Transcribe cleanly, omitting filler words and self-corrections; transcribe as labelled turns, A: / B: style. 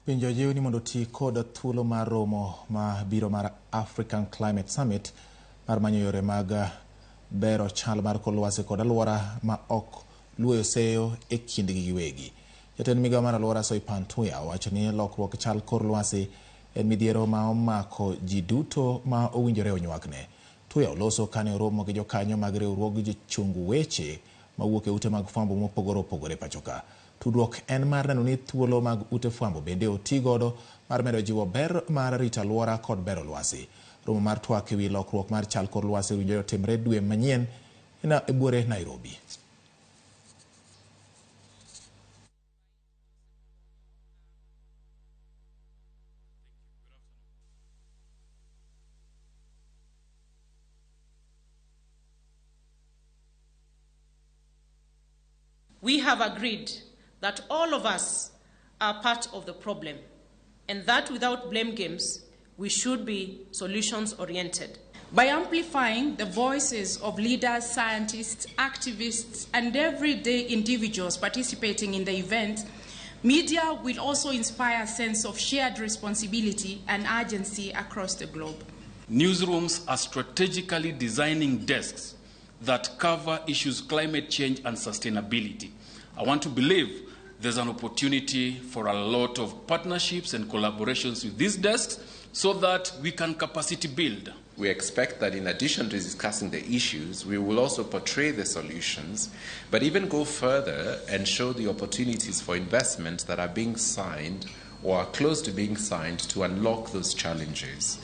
A: Pinje ojiw ni mondo oti kod thuolo mar romo ma biro mar African Climate Summit mar manyo yore mag bero chal mar kor lwasi kod alwora ma ok luoyo seyo e kindgi giwegi. Jatend migao mar alwora Soipan Tuya owacho ni lokruok chal kor lwasi en midhiero ma omako ji duto ma owinjore onywakne. Tuya oloso kane oromo gi jokanyo mag riwruog jochung weche mawuok e ute mag fwambo mopogore opogore pacho ka. Tudruok en mar neno ni thuolo mag ute fwambo bende oti godo mar medo jiwo ber mar rito alwora kod bero lwasi. Romo mar twak ewi lokruok mar chal kor lwasi owinjore otimre dwe manyien e buore Nairobi.
B: We have agreed that all of us are part of the problem and that without blame games, we should be solutions oriented.
C: By amplifying the voices of leaders, scientists, activists, and everyday individuals participating in the event, media will also inspire a sense of shared responsibility and urgency across the globe.
D: Newsrooms are strategically designing desks that cover issues climate change and sustainability. I want to believe there's an opportunity for a lot of partnerships and collaborations with these desks so that we can capacity build.
E: We expect that in addition to discussing the issues, we will also portray the solutions, but even go further and show the opportunities for investment that are being signed or are close to being signed to unlock those challenges.